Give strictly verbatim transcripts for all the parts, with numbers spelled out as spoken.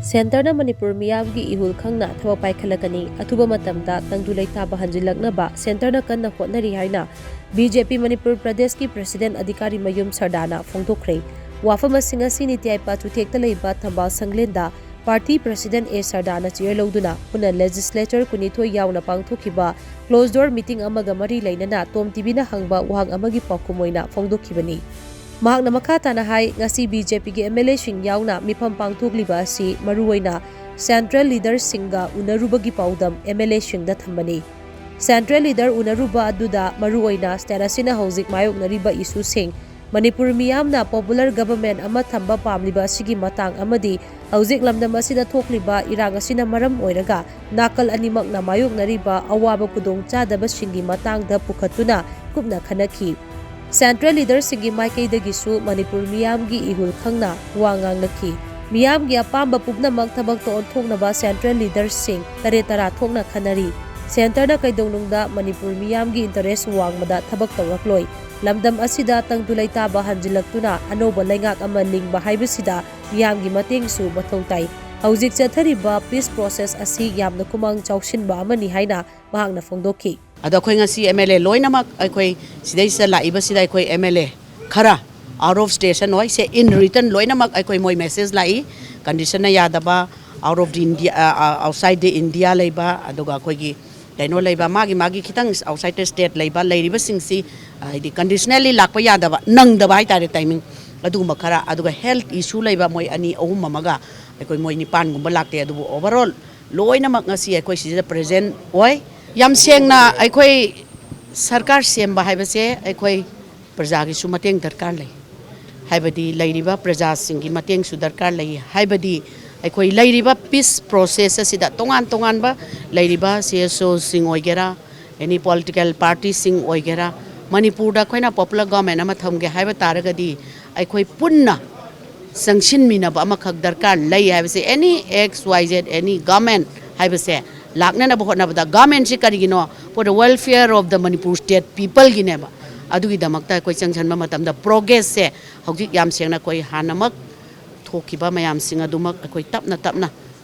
ꯁꯦꯟꯇꯔꯅ ꯃꯅꯤꯄꯨꯔ ꯃꯤꯌꯥꯝꯒꯤ ꯏꯍꯨꯜ ꯈꯪꯅ ꯊꯕꯛ ꯄꯥꯏꯈꯠꯂꯛꯀꯅꯤ꯫ ꯑꯊꯨꯕ ꯃꯇꯝꯗ ꯇꯪꯗꯨ ꯂꯩꯇꯥꯕ ꯍꯟꯖꯤꯜꯂꯛꯅꯕ ꯁꯦꯟꯇꯔꯅ ꯀꯟꯅ ꯍꯣꯠꯅꯔꯤ ꯍꯥꯏꯅ ꯕꯤ ꯖꯦ ꯄꯤ ꯃꯅꯤꯄꯨꯔ ꯄ꯭ꯔꯗꯦꯁꯀꯤ ꯄ꯭ꯔꯁꯤꯗꯦꯟ ꯑꯙꯤꯀꯥꯔꯤ ꯃꯌꯨꯝ ꯁꯔꯗꯥꯅ ꯐꯣꯡꯗꯣꯛꯈ꯭ꯔꯦ꯫ ꯋꯥꯐꯝ ꯑꯁꯤꯡ ꯑꯁꯤ ꯅꯤꯇꯤ ꯑꯥꯌꯣꯒ ꯆꯨꯊꯦꯛꯇ ꯂꯩꯕ ꯊꯝꯕꯥꯜ ꯁꯪꯂꯦꯟꯗ ꯄꯥꯔꯇꯤ ꯄ꯭ꯔꯁꯤꯗꯦꯟ ꯑꯦ ꯁꯔꯗꯥꯅ ꯆꯤꯌꯔ ꯂꯧꯗꯨꯅ ꯄꯨꯟꯅ ꯂꯦꯖꯤꯁꯂꯦꯆꯔ ꯀꯨꯟꯅꯤꯊꯣꯏ ꯌꯥꯎꯅ ꯄꯥꯡꯊꯣꯛꯈꯤꯕ ꯀ꯭ꯂꯣꯖ ꯗꯣꯔ ꯃꯤꯇꯤꯡ ꯑꯃꯒ ꯃꯔꯤ ꯂꯩꯅꯅ ꯇꯣꯝ ꯇꯤ ꯚꯤꯅ ꯍꯪꯕ ꯋꯥꯍꯪ ꯑꯃꯒꯤ ꯄꯥꯎꯈꯨꯝ ꯑꯣꯏꯅ ꯐꯣꯡꯗꯣꯛꯈꯤꯕꯅꯤ꯫ ꯃꯍꯥꯛꯅ ꯃꯈꯥ ꯇꯥꯅ ꯍꯥꯏ, ꯉꯁꯤ ꯕꯤ ꯖꯦ ꯄꯤꯒꯤ ꯑꯦꯝ ꯑꯦꯜ ꯑꯦꯁꯤꯡ ꯌꯥꯎꯅ ꯃꯤꯐꯝ ꯄꯥꯡꯊꯣꯛꯂꯤꯕ ꯑꯁꯤ ꯃꯔꯨꯑꯣꯏꯅ ꯁꯦꯟꯇ꯭ꯔꯦꯜ ꯂꯤꯗꯔꯁꯤꯡꯒ ꯎꯅꯔꯨꯕꯒꯤ ꯄꯥꯎꯗꯝ ꯑꯦꯝ ꯑꯦꯜ ꯑꯦꯁꯤꯡꯗ ꯊꯝꯕꯅꯤ꯫ ꯁꯦꯟꯇ꯭ꯔꯦꯜ ꯂꯤꯗꯔ ꯎꯅꯔꯨꯕ ꯑꯗꯨꯗ ꯃꯔꯨꯑꯣꯏꯅ ꯁ꯭ꯇꯦꯠ ꯑꯁꯤꯅ ꯍꯧꯖꯤꯛ ꯃꯥꯌꯣꯛꯅꯔꯤꯕ ꯏꯁꯨꯁꯤꯡ, ꯃꯅꯤꯄꯨꯔ ꯃꯤꯌꯥꯝꯅ ꯄꯣꯄꯨꯂꯔ ꯒꯚꯔꯟꯃꯦꯟꯠ ꯑꯃ ꯊꯝꯕ ꯄꯥꯝꯂꯤꯕ ꯑꯁꯤꯒꯤ ꯃꯇꯥꯡ ꯑꯃꯗꯤ ꯍꯧꯖꯤꯛ ꯂꯝꯗꯝ ꯑꯁꯤꯗ ꯊꯣꯛꯂꯤꯕ ꯏꯔꯥꯡ ꯑꯁꯤꯅ ꯃꯔꯝ ꯑꯣꯏꯔꯒ ꯅꯥꯀꯜ ꯑꯅꯤꯃꯛꯅ ꯃꯥꯌꯣꯛꯅꯔꯤꯕ ꯑꯋꯥꯕ ꯈꯨꯗꯣꯡꯆꯥꯗꯕꯁꯤꯡꯒꯤ ꯃꯇꯥꯡꯗ ꯄꯨꯈꯠꯇꯨꯅ ꯀꯨꯞꯅ ꯈꯟꯅꯈꯤ꯫ ꯁꯦꯟꯇ꯭ꯔꯦꯜ ꯂꯤꯗꯔꯁꯤꯡꯒꯤ ꯃꯥꯏꯀꯩꯗꯒꯤꯁꯨ ꯃꯅꯤꯄꯨꯔ ꯃꯤꯌꯥꯝꯒꯤ ꯏꯍꯨꯜ ꯈꯪꯅ ꯋꯥ ꯉꯥꯡꯂꯛꯈꯤ꯫ ꯃꯤꯌꯥꯝꯒꯤ ꯑꯄꯥꯝꯕ ꯄꯨꯝꯅꯃꯛ ꯊꯕꯛꯇ ꯑꯣꯟꯊꯣꯛꯅꯕ ꯁꯦꯟꯇ꯭ꯔꯦꯜ ꯂꯤꯗꯔꯁꯤꯡ ꯇꯔꯦꯠ ꯇꯔꯥ ꯊꯣꯛꯅ ꯈꯟꯅꯔꯤ꯫ ꯁꯦꯟꯇꯔꯅ ꯀꯩꯗꯧꯅꯨꯡꯗ ꯃꯅꯤꯄꯨꯔ ꯃꯤꯌꯥꯝꯒꯤ ꯏꯟꯇꯔꯦꯁ ꯋꯥꯡꯃꯗ ꯊꯕꯛ ꯇꯧꯔꯛꯂꯣꯏ꯫ ꯂꯝꯗꯝ ꯑꯁꯤꯗ ꯇꯪꯗꯨ ꯂꯩꯇꯥꯕ ꯍꯟꯖꯤꯜꯂꯛꯇꯨꯅ ꯑꯅꯧꯕ ꯂꯩꯉꯥꯛ ꯑꯃ ꯂꯤꯡꯕ ꯍꯥꯏꯕꯁꯤꯗ ꯃꯤꯌꯥꯝꯒꯤ ꯃꯇꯦꯡꯁꯨ ꯃꯊꯧ ꯇꯥꯏ꯫ ꯍꯧꯖꯤꯛ ꯆꯠꯊꯔꯤꯕ ꯄꯤꯁ ꯄ꯭ꯔꯣꯁꯦꯁ ꯑꯁꯤ ꯌꯥꯝꯅ ꯈꯨꯃꯥꯡ ꯆꯥꯎꯁꯤꯟꯕ ꯑꯃꯅꯤ ꯍꯥꯏꯅ ꯃꯍꯥꯛꯅ ꯐꯣꯡꯗꯣꯛꯈꯤ꯫ ꯑꯗꯣ ꯑꯩꯈꯣꯏ ꯉꯁꯤ ꯑꯦꯝ ꯑꯦꯜ ꯑꯦ ꯂꯣꯏꯅꯃꯛ ꯑꯩꯈꯣꯏ ꯁꯤꯗꯩꯁꯤꯗ ꯂꯥꯛꯏꯕꯁꯤꯗ ꯑꯩꯈꯣꯏ ꯑꯦꯝ ꯑꯦꯜ ꯑꯦ ꯈꯔ ꯑꯥꯎꯠ ꯑꯣꯐ ꯁ꯭ꯇꯦꯁꯟ ꯑꯣꯏ, ꯁꯦ, ꯏꯟ ꯔꯤꯇꯟ ꯂꯣꯏꯅꯃꯛ ꯑꯩꯈꯣꯏ ꯃꯣꯏ ꯃꯦꯁꯦꯖ ꯂꯥꯛꯏ, ꯀꯟꯗꯤꯁꯟꯅ ꯌꯥꯗꯕ, out of the India, outside D India ꯂꯩꯕ, ꯑꯗꯨꯒ ꯑꯩꯈꯣꯏꯒꯤ ꯀꯩꯅꯣ ꯂꯩꯕ, ꯃꯥꯒꯤ ꯃꯥꯒꯤ ꯈꯤꯇꯪ ꯑꯥꯎꯠꯁꯥꯏꯠ ꯗ ꯁ꯭ꯇꯦꯠ ꯂꯩꯕ, ꯂꯩꯔꯤꯕꯁꯤꯡꯁꯤ, ꯑ, ꯍꯥꯏꯗꯤ ꯀꯟꯗꯤꯁꯅꯦꯜꯂꯤ ꯂꯥꯛꯄ ꯌꯥꯗꯕ, ꯅꯪꯗꯕ ꯍꯥꯏꯇꯥꯔꯦ, ꯇꯥꯏꯃꯤꯡ ꯑꯗꯨꯒꯨꯝꯕ ꯈꯔ, ꯑꯗꯨꯒ ꯍꯦꯜꯊ ꯏꯁꯨ ꯂꯩꯕ ꯃꯣꯏ ꯑꯅꯤ ꯑꯍꯨꯝ ꯑꯃꯒ ꯑꯩꯈꯣꯏ ꯃꯣꯏ ꯅꯤꯄꯥꯟꯒꯨꯝꯕ ꯂꯥꯛꯇꯦ꯫ ꯑꯗꯨꯕꯨ ꯑꯣꯚꯔꯑꯣꯜ ꯂꯣꯏꯅꯃꯛ ꯉꯁꯤ ꯑꯩꯈꯣꯏ ꯁꯤꯗ ꯄ꯭ꯔꯦꯖꯦꯟ ꯑꯣꯏ꯫ ꯌꯥꯝ ꯁꯦꯡꯅ, ꯑꯩꯈꯣꯏ ꯁꯔꯀꯥꯔ ꯁꯦꯝꯕ ꯍꯥꯏꯕꯁꯦ ꯑꯩꯈꯣꯏ ꯄ꯭ꯔꯖꯥꯒꯤꯁꯨ ꯃꯇꯦꯡ ꯗꯔꯀꯥꯔ ꯂꯩ, ꯍꯥꯏꯕꯗꯤ ꯂꯩꯔꯤꯕ ꯄ꯭ꯔꯖꯥꯁꯤꯡꯒꯤ ꯃꯇꯦꯡꯁꯨ ꯗꯔꯀꯥꯔ ꯂꯩ, ꯍꯥꯏꯕꯗꯤ ꯑꯩꯈꯣꯏ ꯂꯩꯔꯤꯕ ꯄꯤꯁ ꯄ꯭ꯔꯣꯁꯦꯁ ꯑꯁꯤꯗ ꯇꯣꯉꯥꯟ ꯇꯣꯉꯥꯟꯕ ꯂꯩꯔꯤꯕ ꯁꯤ ꯑꯦꯁ ꯑꯣꯁꯤꯡ ꯑꯣꯏꯒꯦꯔꯥ, ꯑꯦꯅꯤ ꯄꯣꯂꯤꯇꯤꯀꯦꯜ ꯄꯥꯔꯇꯤꯁꯤꯡ ꯑꯣꯏꯒꯦꯔꯥ, ꯃꯅꯤꯄꯨꯔꯗ ꯑꯩꯈꯣꯏꯅ ꯄꯣꯄꯨꯂꯔ ꯒꯣꯔꯃꯦꯟ ꯑꯃ ꯊꯝꯒꯦ ꯍꯥꯏꯕ ꯇꯥꯔꯒꯗꯤ ꯑꯩꯈꯣꯏ ꯄꯨꯟꯅ ꯆꯪꯁꯤꯟꯃꯤꯟꯅꯕ ꯑꯃꯈꯛ ꯗꯔꯀꯥꯔ ꯂꯩ ꯍꯥꯏꯕꯁꯦ, ꯑꯦꯅꯤ ꯑꯦꯛꯁ ꯋꯥꯏ ꯖꯦꯠ, ꯑꯦꯅꯤ ꯒꯣꯔꯃꯦꯟ ꯍꯥꯏꯕꯁꯦ ꯂꯥꯛꯅꯅꯕ ꯍꯣꯠꯅꯕꯗ, ꯒꯣꯔꯃꯦꯟꯁꯤ ꯀꯔꯤꯒꯤꯅꯣ? For the welfare of the Manipur state peopleꯒꯤꯅꯦꯕ꯫ ꯑꯗꯨꯒꯤꯗꯃꯛꯇ ꯑꯩꯈꯣꯏ ꯆꯪꯁꯤꯟꯕ ꯃꯇꯝꯗ ꯄ꯭ꯔꯣꯒ꯭ꯔꯦꯁꯁꯦ ꯍꯧꯖꯤꯛ ꯌꯥꯝ ꯁꯦꯡꯅ ꯑꯩꯈꯣꯏ ꯍꯥꯟꯅꯃꯛ ꯊꯣꯛꯈꯤꯕ ꯃꯌꯥꯝꯁꯤꯡ ꯑꯗꯨꯃꯛ ꯑꯩꯈꯣꯏ ꯇꯞꯅ ꯇꯞꯅ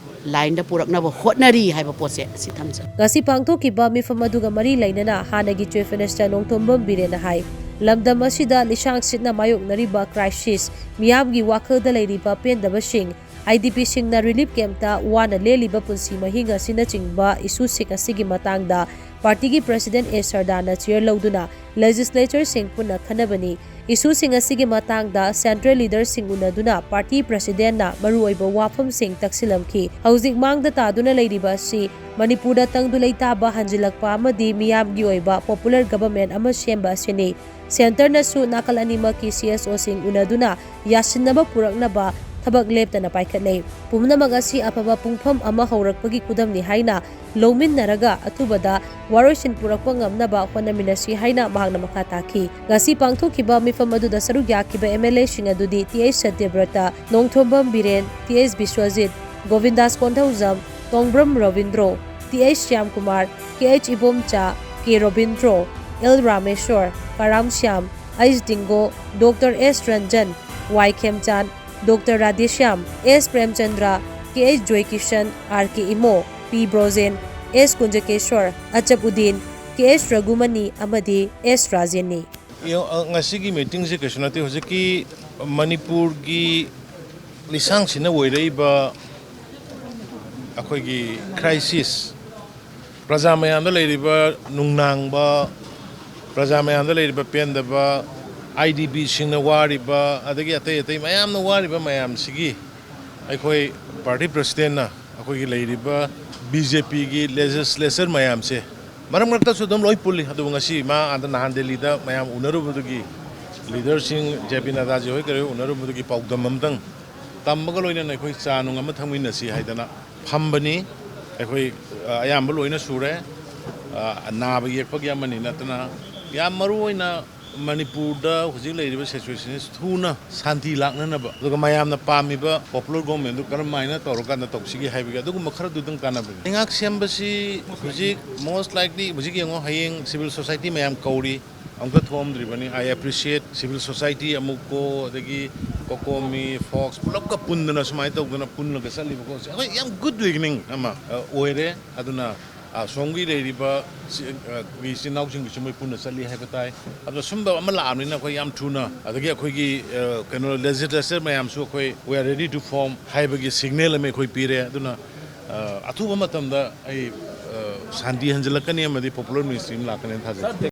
ꯂꯥꯏꯟꯗ ꯄꯨꯔꯛꯅꯕ ꯍꯣꯠꯅꯔꯤ ꯍꯥꯏꯕ ꯄꯣꯠꯁꯦ ꯑꯁꯤ ꯊꯝꯖꯒꯦ꯫ ꯉꯁꯤ ꯄꯥꯡꯊꯣꯛꯈꯤꯕ ꯃꯤꯐꯝ ꯑꯗꯨꯒ ꯃꯔꯤ ꯂꯩꯅꯅ ꯍꯥꯟꯅꯒꯤ Chief Minister ꯅꯣꯡꯊꯣꯝꯕꯝ ꯕꯤꯔꯦꯟꯅ ꯍꯥꯏ, ꯂꯝꯗꯝ ꯑꯁꯤꯗ ꯂꯤꯁꯥꯡ ꯁꯤꯠꯅ ꯃꯥꯌꯣꯛꯅꯔꯤꯕ crisis, ꯃꯤꯌꯥꯝꯒꯤ ꯋꯥꯈꯜꯗ ꯂꯩꯔꯤꯕ ꯄꯦꯟꯗꯕꯁꯤꯡ, IDPꯁꯤꯡꯅ relief campꯇ ꯋꯥꯅ ꯂꯦꯜꯂꯤꯕ ꯄꯨꯟꯁꯤ ꯃꯍꯤꯡ ꯑꯁꯤꯅꯆꯤꯡꯕ issueꯁꯤꯡ ꯑꯁꯤꯒꯤ ꯃꯇꯥꯡꯗ partyꯒꯤ President ꯑꯦ ꯁꯔꯗꯥꯅ chair ꯂꯧꯗꯨꯅ legislatureꯁꯤꯡ ꯄꯨꯟꯅ ꯈꯟꯅꯕꯅꯤ꯫ Issueꯁꯤꯡ ꯑꯁꯤꯒꯤ ꯃꯇꯥꯡꯗ central leaderꯁꯤꯡ ꯎꯅꯗꯨꯅ party presidentꯅ ꯃꯔꯨꯑꯣꯏꯕ ꯋꯥꯐꯝꯁꯤꯡ ꯇꯛꯁꯤꯜꯂꯝꯈꯤ꯫ ꯍꯧꯖꯤꯛ ꯃꯥꯡꯗ ꯇꯥꯗꯨꯅ ꯂꯩꯔꯤꯕ ꯑꯁꯤ ꯃꯅꯤꯄꯨꯔꯗ ꯇꯪꯗꯨ ꯂꯩꯇꯥꯕ ꯍꯟꯖꯤꯜꯂꯛꯄ ꯑꯃꯗꯤ ꯃꯤꯌꯥꯝꯒꯤ ꯑꯣꯏꯕ popular government ꯑꯃ ꯁꯦꯝꯕ ꯑꯁꯤꯅꯤ꯫ Centreꯅꯁꯨ ꯅꯥꯀꯜ ꯑꯅꯤꯃꯛꯀꯤ CSOꯁꯤꯡ ꯎꯅꯗꯨꯅ ꯌꯥꯁꯤꯟꯅꯕ ꯄꯨꯔꯛꯅꯕ ꯊꯕꯛ ꯂꯦꯞꯇꯅ ꯄꯥꯏꯈꯠꯂꯦ꯫ ꯄꯨꯝꯅꯃꯛ ꯑꯁꯤ ꯑꯐꯕ ꯄꯨꯡꯐꯝ ꯑꯃ ꯍꯧꯔꯛꯄꯒꯤ ꯈꯨꯗꯝꯅꯤ ꯍꯥꯏꯅ ꯂꯧꯃꯤꯟꯅꯔꯒ ꯑꯊꯨꯕꯗ ꯋꯥꯔꯣꯏꯁꯤꯟ ꯄꯨꯔꯛꯄ ꯉꯝꯅꯕ ꯍꯣꯠꯅꯃꯤꯟꯅꯁꯤ ꯍꯥꯏꯅ ꯃꯍꯥꯛꯅ ꯃꯈꯥ ꯇꯥꯈꯤ꯫ ꯉꯁꯤ ꯄꯥꯡꯊꯣꯛꯈꯤꯕ ꯃꯤꯐꯝ ꯑꯗꯨꯗ ꯁꯔꯨꯛ ꯌꯥꯈꯤꯕ MLAꯁꯤꯡ ꯑꯗꯨꯗꯤ T H Satyabrata, Nongthombam Biren, T H Biswajit, Govindas Konthoujam, Tongbram Robindro, T H Shyamkumar, K H Ibomcha, K Robindro, L Rameshwar, Karam Shyam, H Dingo, doctor S Ranjan, Y Khemchand, doctor Radheshyam, S Premchandra, K H Joykishan, R K Imo, P Brojen, S Kunjakeswar, Achap Udin, K H Raghumani ꯑꯃꯗꯤ ꯑꯦꯁ ꯔꯥꯖꯦꯟꯅꯤ꯫ ꯌꯦꯡꯉꯣ, ꯑ, ꯉꯁꯤꯒꯤ meetingꯁꯦ ꯀꯩꯁꯨ ꯅꯠꯇꯦ꯫ ꯍꯧꯖꯤꯛꯀꯤ ꯃꯅꯤꯄꯨꯔꯒꯤ ꯂꯤꯁꯥꯡꯁꯤꯟꯅ ꯑꯣꯏꯔꯛꯏꯕ ꯑꯩꯈꯣꯏꯒꯤ crisis, ꯄ꯭ꯔꯖꯥ ꯃꯌꯥꯝꯗ ꯂꯩꯔꯤꯕ ꯅꯨꯡꯅꯥꯡꯕ, ꯄ꯭ꯔꯖꯥ ꯃꯌꯥꯝꯗ ꯂꯩꯔꯤꯕ ꯄꯦꯟꯗꯕ, IDPꯁꯤꯡꯅ ꯋꯥꯔꯤꯕ, ꯑꯗꯒꯤ ꯑꯇꯩ ꯑꯇꯩ ꯃꯌꯥꯝꯅ ꯋꯥꯔꯤꯕ ꯃꯌꯥꯝꯁꯤꯒꯤ ꯑꯩꯈꯣꯏ party presidentꯅ ꯑꯩꯈꯣꯏꯒꯤ ꯂꯩꯔꯤꯕ BJPꯒꯤ legislature ꯃꯌꯥꯝꯁꯦ ꯃꯔꯛ ꯃꯔꯛꯇꯁꯨ ꯑꯗꯨꯝ ꯂꯣꯏ ꯄꯨꯜꯂꯤ, ꯑꯗꯨꯕꯨ ꯉꯁꯤ ꯃꯥ ꯑꯥꯗ ꯅꯍꯥꯟ ꯗꯦꯜꯂꯤꯗ ꯃꯌꯥꯝ ꯎꯅꯔꯨꯕꯗꯨꯒꯤ, leaderꯁꯤꯡ, JP ꯅꯗ꯭ꯗꯥꯖꯤ ꯍꯣꯏ ꯀꯔꯤ ꯍꯣꯏ ꯎꯅꯔꯨꯕꯗꯨꯒꯤ ꯄꯥꯎꯗꯝ ꯑꯃꯇꯪ ꯇꯝꯕꯒ ꯂꯣꯏꯅꯅ ꯑꯩꯈꯣꯏ ꯆꯥ ꯅꯨꯡ ꯑꯃ ꯊꯛꯃꯤꯟꯅꯁꯤ ꯍꯥꯏꯗꯅ ꯐꯝꯕꯅꯤ꯫ ꯑꯩꯈꯣꯏ, ꯑ, ꯑꯌꯥꯝꯕ ꯂꯣꯏꯅ ꯁꯨꯔꯦ꯫ ꯑ, ꯅꯥꯕ ꯌꯦꯛꯄꯒꯤ ꯑꯃꯅꯤ ꯅꯠꯇꯅ ꯌꯥꯝ ꯃꯔꯨ ꯑꯣꯏꯅ ꯃꯅꯤꯄꯨꯔꯗ ꯍꯧꯖꯤꯛ ꯂꯩꯔꯤꯕ situationꯁꯤ ꯊꯨꯅ ꯁꯥꯟꯇꯤ ꯂꯥꯛꯅꯅꯕ, ꯑꯗꯨꯒ ꯃꯌꯥꯝꯅ ꯄꯥꯝꯃꯤꯕ popular governmentꯗꯨ ꯀꯔꯝ ꯍꯥꯏꯅ ꯇꯧꯔꯀꯥꯟꯗ ꯇꯧꯁꯤꯒꯦ ꯍꯥꯏꯕꯒꯤ ꯑꯗꯨꯒꯨꯝꯕ ꯈꯔꯗꯨꯗꯪ ꯀꯥꯟꯅꯕꯅꯤ꯫ ꯂꯩꯉꯥꯛ ꯁꯦꯝꯕꯁꯤ ꯍꯧꯖꯤꯛ most likely ꯍꯧꯖꯤꯛ ꯌꯦꯡꯉꯣ, ꯍꯌꯦꯡ civil society ꯃꯌꯥꯝ ꯀꯧꯔꯤ, ꯑꯃꯨꯛꯀ ꯊꯣꯛꯑꯝꯗ꯭ꯔꯤꯕꯅꯤ꯫ I appreciate civil society, ꯑꯃꯨꯛꯀꯣ, ꯑꯗꯒꯤ ꯀꯣꯀꯣꯃꯤ, ꯐꯣꯛꯁ, ꯄꯨꯂꯞꯀ ꯄꯨꯟꯗꯅ ꯁꯨꯃꯥꯏꯅ ꯇꯧꯗꯅ ꯄꯨꯜꯂꯒ ꯆꯠꯂꯤꯕꯀꯣ꯫ ꯑꯩꯈꯣꯏ ꯌꯥꯝ good beginning ꯑꯃ ꯑ, ꯑꯣꯏꯔꯦ꯫ ꯑꯗꯨꯅ ꯑ, ꯁꯣꯝꯒꯤ ꯂꯩꯔꯤꯕ ꯁꯤ-, ꯑ, ꯑꯩꯈꯣꯏꯒꯤ ꯏꯆꯤꯟ ꯏꯅꯥꯎꯁꯤꯡꯒꯤꯁꯨ ꯃꯣꯏ ꯄꯨꯟꯅ ꯆꯠꯂꯤ ꯍꯥꯏꯕ ꯇꯥꯏ꯫ ꯑꯗꯨꯅ ꯁꯨꯝꯕ ꯑꯃ ꯂꯥꯛꯑꯕꯅꯤꯅ ꯑꯩꯈꯣꯏ ꯌꯥꯝ ꯊꯨꯅ, ꯑꯗꯒꯤ ꯑꯩꯈꯣꯏꯒꯤ ꯑ, ꯀꯩꯅꯣ, ꯂꯦꯖꯤꯁꯂꯦꯆꯔ ꯃꯌꯥꯝꯁꯨ ꯑꯩꯈꯣꯏ we are ready to form ꯍꯥꯏꯕꯒꯤ ꯁꯤꯒꯅꯦꯜ ꯑꯃ ꯑꯩꯈꯣꯏ ꯄꯤꯔꯦ꯫ ꯑꯗꯨꯅ ꯑ, ꯑꯊꯨꯕ ꯃꯇꯝꯗ ꯑꯩ ꯑ, ꯁꯥꯟꯇꯤ ꯍꯟꯖꯤꯜꯂꯛꯀꯅꯤ ꯑꯃꯗꯤ ꯄꯣꯄꯨꯂꯔ ꯃꯤꯅꯤꯁꯇ꯭ꯔꯤ ꯑꯃ ꯂꯥꯛꯀꯅꯤꯅ ꯊꯥꯖꯩ꯫